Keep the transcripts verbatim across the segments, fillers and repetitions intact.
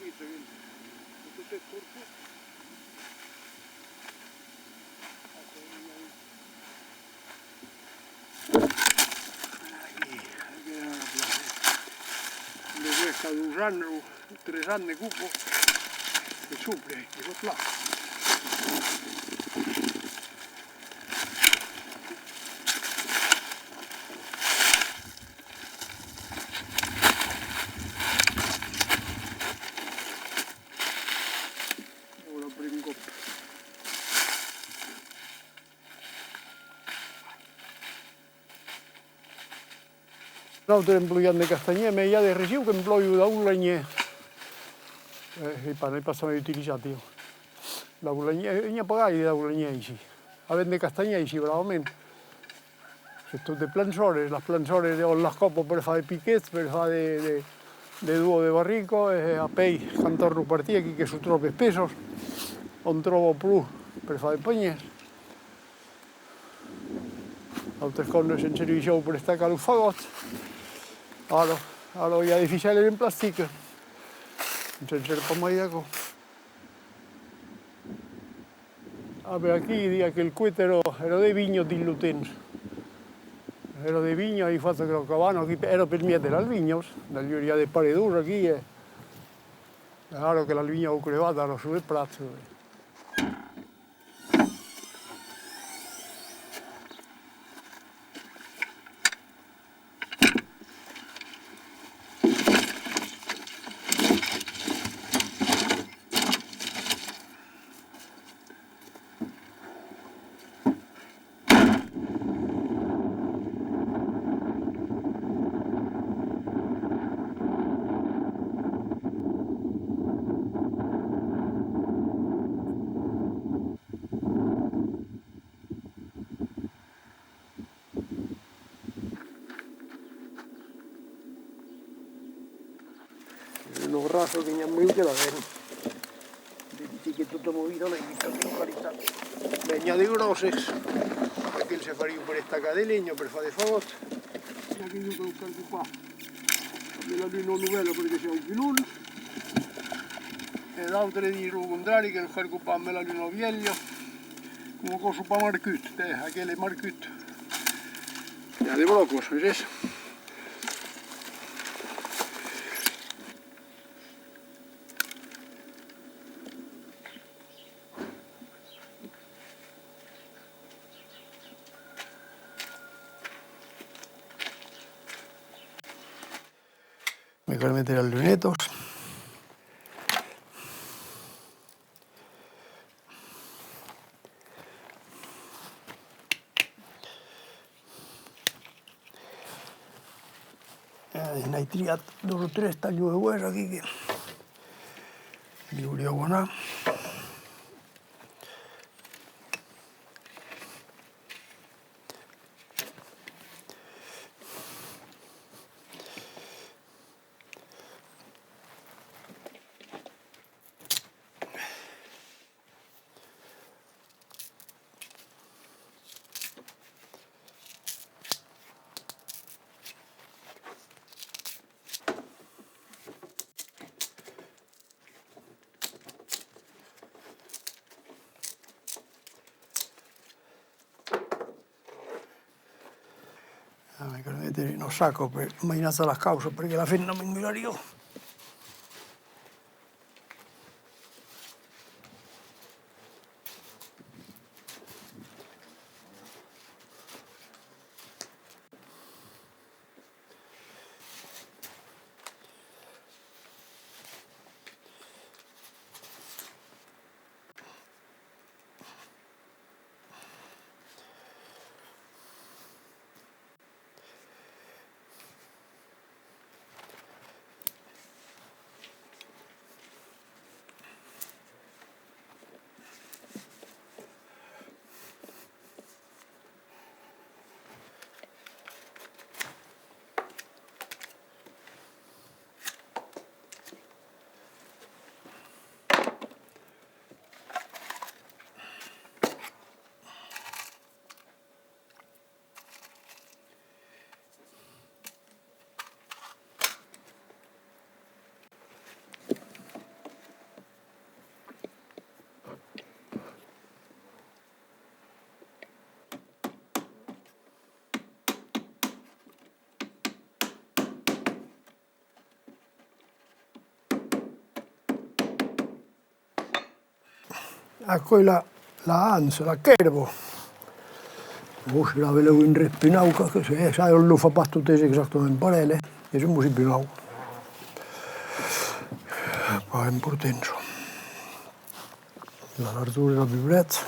Aquí, aquí, aquí. Depois, cada dos ans o tres ans de copa, e sople, e tot plan. Ara pren un còp. Nautres emploiam de castanhièr, mès i a de regions qu'emploian d'aulanièr. Eh, sai pas, n'ai pas jamai utilizat, ieu. L'aulanièr, eh, n'i a pas gaire d'aulanièr aicí. Avèm de castanhièr aicí, bravament. Sustot de plançòres, las plançòres de, òm las còpa per far de piquets, per far de, de, de duò de barrica, e apèi, quand tòrnan partir, aquí que son tròp espessas, òm tròba plan per far de panhèrs. Autres còps se'n servisson per estacar los fagòts. Ara, ara i a de ficèlas en plastic. Se'n sèrv pas mai d'aquò. Ah, ben aquí, i a aquel cuet, èra, èra de vinha dins lo temps. Èra de vinha, i fach aquela cabana aquí, èra per mièg de las vinhas. D'ailleurs, i a de paredons aquí, e, e ara que las vinhas an crebat, ara son de prats. Una raça que n'i a mai que la ven. Vedi que tota movida l'ai vista en localitat. Ben, n'i a de gròsses. Aquel se fariá per estacar de lenha, per far de fagòts. I a que jo creu que cal copar. Amb la luna novèla, perque siá un pilon. E d'autres dison lo contrari, que lo cal copar amb la luna vièlha, coma aquò son pas marcut, tè, aquel es marcut. I a de bròcas, veses? Me cal metre las lunetas. Eh, n'ai triat dos o tres talhons de boès aquí que li voliá guardar. Ah, me cal metre una saca per mainatjar las cauças, perque la femna m'engulariá. Aquò es la, la hanse, la quèrba. Bon, se la belèu un res pus nauca, que se, eh, ça, lo fa pas totes exactament parelh, eh? Es un bocin pus nauc. Pas important, çò. La largor es a pus près.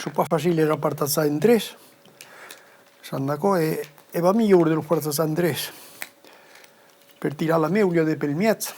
Son pas faciles a partatjar en tres. Son d'aquò, e, e va milhor de los partatjar en tres. Per tirar la meulha de pel mièg.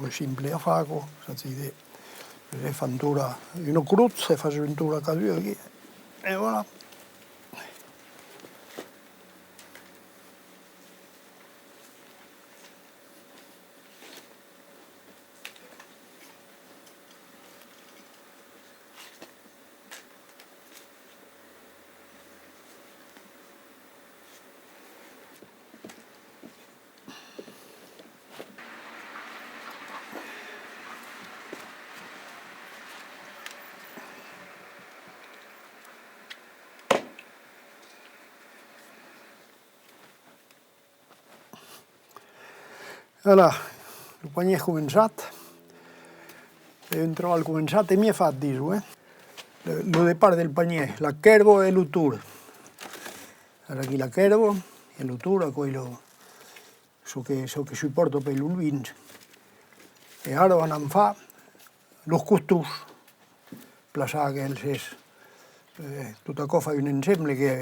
Lo simple a far, aquò, s'agís de, de far un torn, una crotz, e fas un torn a cadun aquí, e voilà. Voilà, lo panièr es començat. Es un trabalh començat e mièg fach, dison, eh? Lo, lo depart del panièr, la quèrba e lo torn. Ara aquí la quèrba e lo torn, aquò es lo, çò que, çò que supòrta per los vins. E ara anam far los costons. Plaçar aqueles, es, eh, tot aquò fa un ensemble que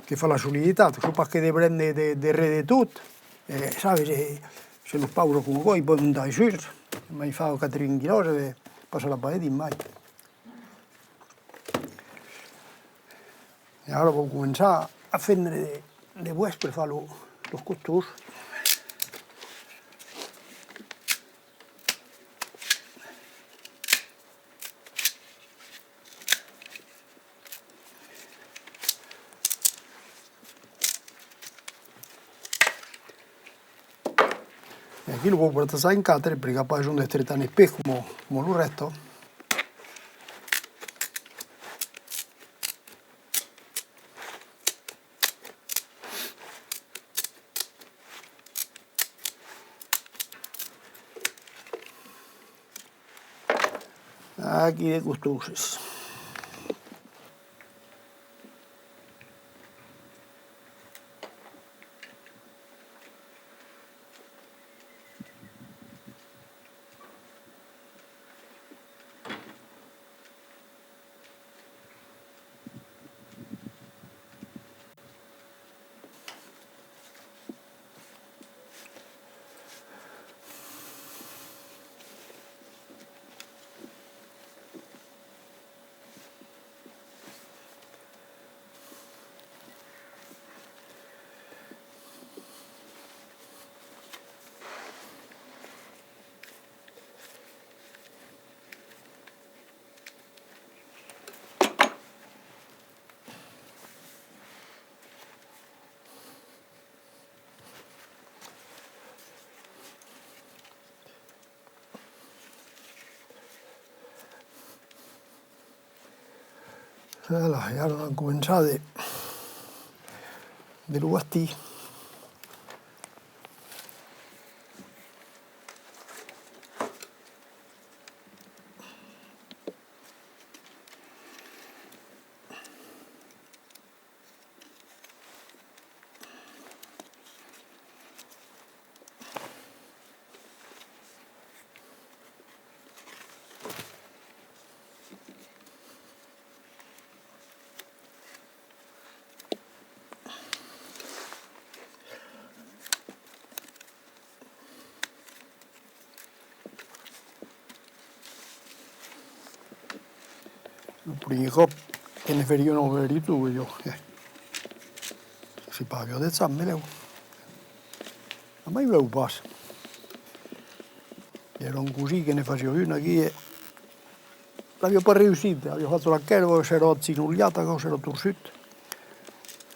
Que fa la soliditat, son pas que de brende de, de, de res de tot. E, sabes, e, se los pausa coma aquò, i pòt montar sus, mai fa quatre-vints quilòs e passarà pas de dins mai. E ara vau començar a fendre de, de boès per far lo, los costons. E aquí lo vau partatjar en quatre, perque a pas besonh d'èstre tan espés coma, coma lo rèsta. Aquí de costons. Voilà, e ara vam començar de, de lo bastir. Lo primièr còp que ne fèri una, o veri tu, e jo, eh. Se pas aviá de chance, benlèu. Amai veu pas. Èra un cosin que ne fasiá un aquí e l'aviá pas reüssit, aviá fach la quèrva, s'èra aginolhat, aquò, s'èra torçut.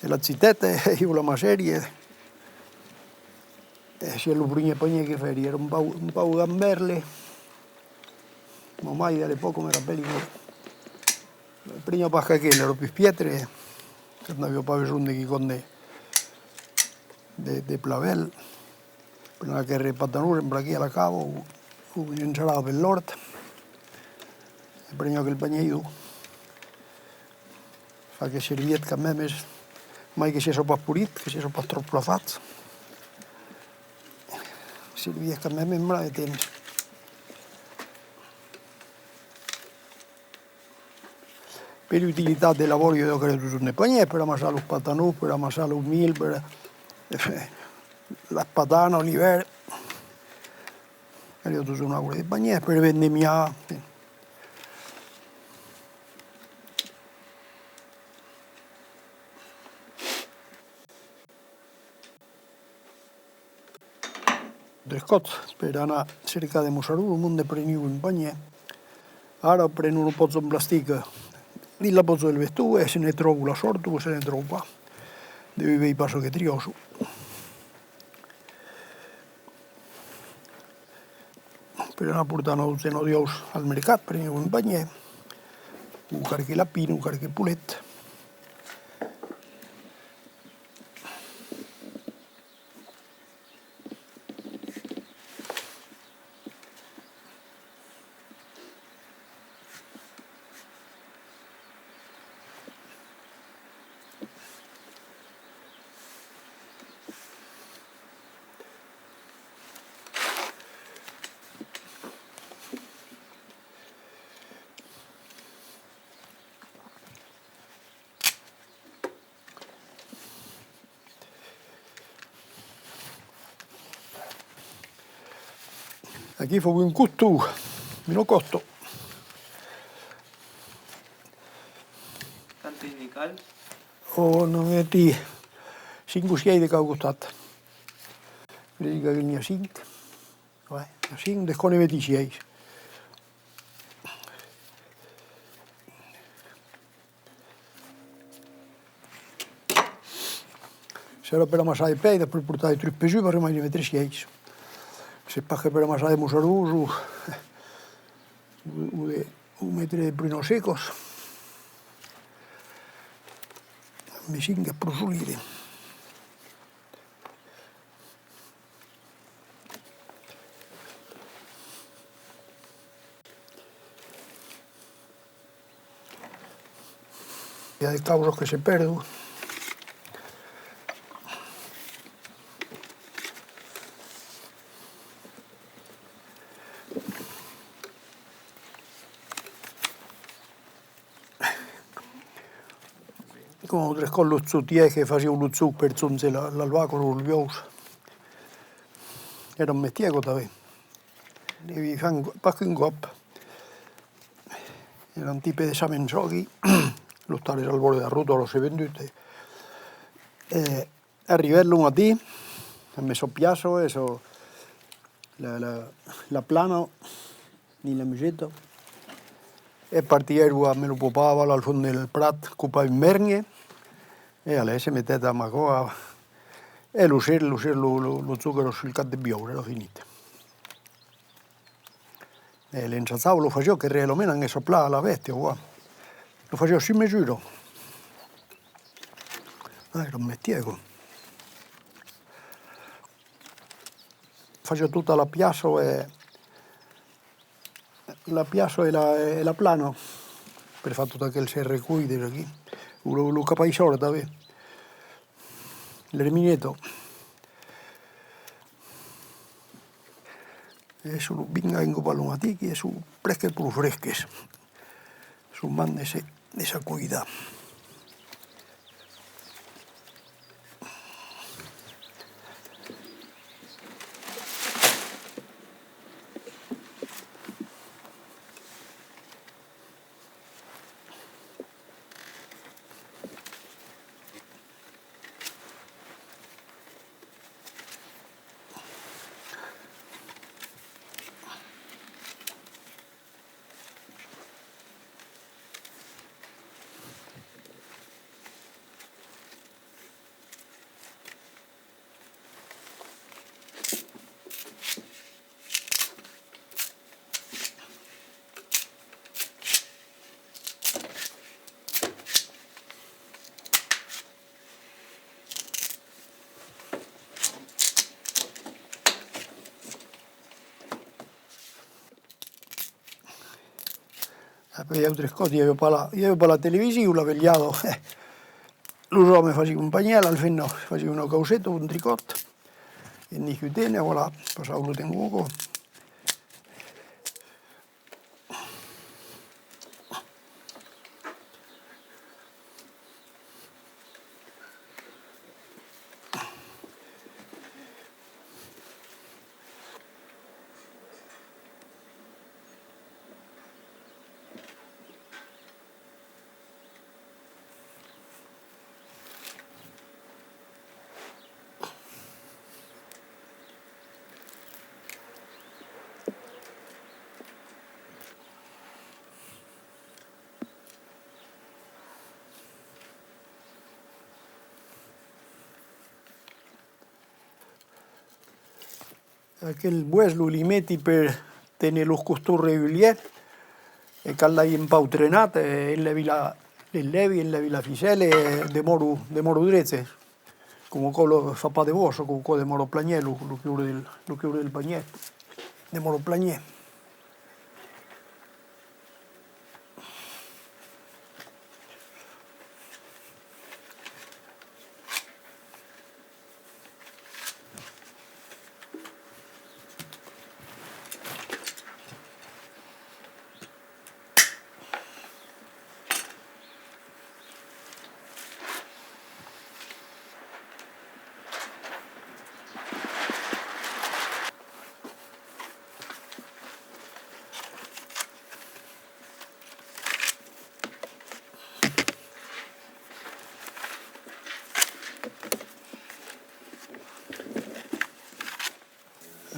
E la chitèt, e, e ieu la massèri, e, e siá lo primièr panièr que fèri, èra un pauc, un pauc gamberle. Ma maire, a l'epòca, me rapèli que preniá pas qu'aquel, èra pus piètre, que n'aviá pas besonh de quicòm de, de, de plan bèl. Prenèt aquel repatanor, en braquí a la cava, o, o ençarava per l'òrt, e preniá aquel panièr, fa que servièt quand mèmes, mai que siá pas polit, que siá pas tròp plafat, servièt quand mèmes un brave temps. Per utilitat de la bòria, jo creo, totjorn de panièr, per amassar los patanons, per amassar los milhs, per, las patanas, l'ivèrn. Creo totjorn avoir de panièr, per vendemiar. Tres còps per anar cercar de mossarons, lo monde preniá un panièr. Ara prenon una pòcha en plastic dins la pòcha del veston e se ne tròbon la sòrt o se ne tròbon pas. Deu veire pas çò que triavan. Per anar portar nòus cenodiaus al mercat, preniá un panièr, o qualque lapin, o qualque polet. Aquí fau un coston, una còsta. Quantes ne cal? Ò, n'ai meti cinc o sièis de cada costat. Cresi que n'i a cinc. Ouais, n'i a cinc, de còps ne meti sièis. S'èra per amassar de pèiras, per portar de trucs pes un, barrèr mai de metre sièis. Se pas que per amassar de mossarons o, o de, o metre de prunas secas. Mès cinc es pro solide. I a de causas que se pèrdon. Coma autres còps los chotièrs que fasián lo chòc per chonge la, las vacas o los buòus. Èra un mestièr, aquò, tanben. Ne vi fan pas qu'un còp. Èra un tipe de Samençògui, l'ostal es al bòrd de la rota, ara s'es vendut, e, e arribèt lo matin, amb sa piaça e sa, la, la, la plana, dins la museta, e partiguèron amb lo papà aval al fons del prat copar un mèrngue, e alèra se metèt amb aquò, e lo ser, lo ser, lo, lo, lo chòc èra sul cap de buòus, èra finit. E l'ensajava, lo fasiá, que realament anguèsse plan a la bèstia, quoi. Lo fasiá sus mesura. Ah, èra un mestièr, quoi. Fasiá tota la piaça e, la piaça e la, e la plana, per far tot aquel ser recuides aquí. O lo, lo capaissòre tanben. L'ermineta. E son los vinga en copar lo matin, que son presque pro fresques. Son mand de se, de se cuidar. Après, i a autres còps, i aviá pas la, i aviá pas la television, la velhada. Los òmes fasián un panhèl, al fin, non, fasián una causeta, un tricòt, e en discutèn, e voilà, passava lo temps, aquò. Aquel boès lo li meti per téner los costons regulièrs, e quand l'ai un pauc trenat, e enlèvi la, l'enlèvi, enlèvi la ficèla, e demòra, demòra drech. Coma aquò lo fa pas de vòça, coma aquò demòra planièr, lo, lo cubre del, lo cubre del panièr. Demòra planièr.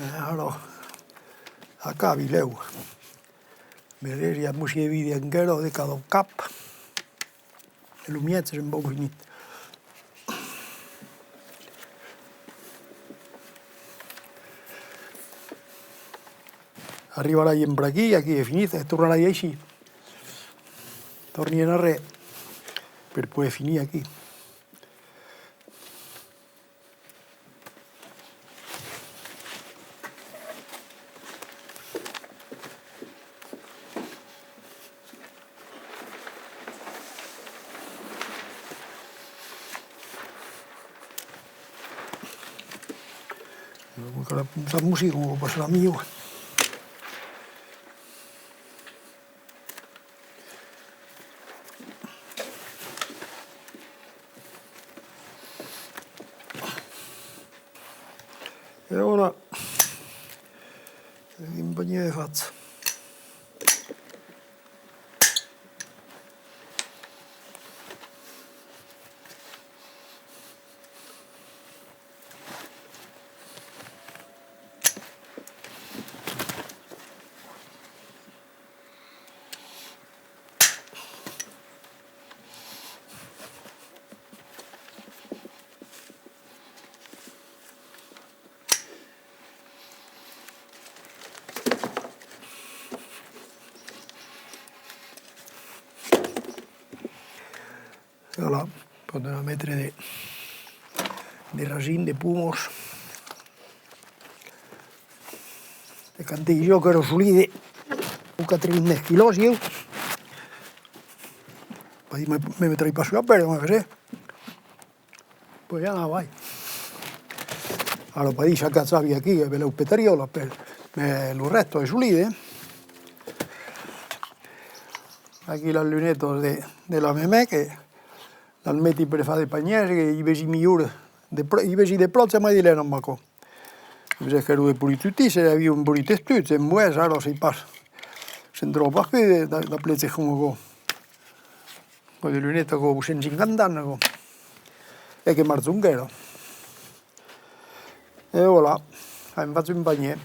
Ara, acabi lèu. Mercés, i a mossur David enquèra de cada cap. E lo mièg es un pauc finit. Arribarai en per aquí, aquí es finit, e tornarai aicí. Torni en arrèr per poder finir aquí. Encara apuntar música, coma passarà milhor. E voilà. Un panièr de fach. Voilà, pòden metre de, de rasim, de pomas. E quand jo qu'èra solide, o quatre-vints-dètz quilòs, ieu. Pas dire, me, me metrai pas sus la pèl, moi, que sé. Pues ja anava, vai. Ara, pas dire, s'acachavi aquí, e belèu petaria la pèl. Mès lo rèsta es solide, eh? Aquí las lunetas de, de la memè, que las meti per far de panièrs, que i vesi milhor de pro-, i vesi de pròche, mai de lèu amb aquò. Vese qu'èra de polit utilh, se aviá un polit estudi, en boès, ara sai pas. Se'n tròba pas que de, de, d'aplechas coma aquò. Aquò de luneta, aquò, cent cinquanta ans, aquò. E que marcha enquèra. E voilà, avèm fach un panièr.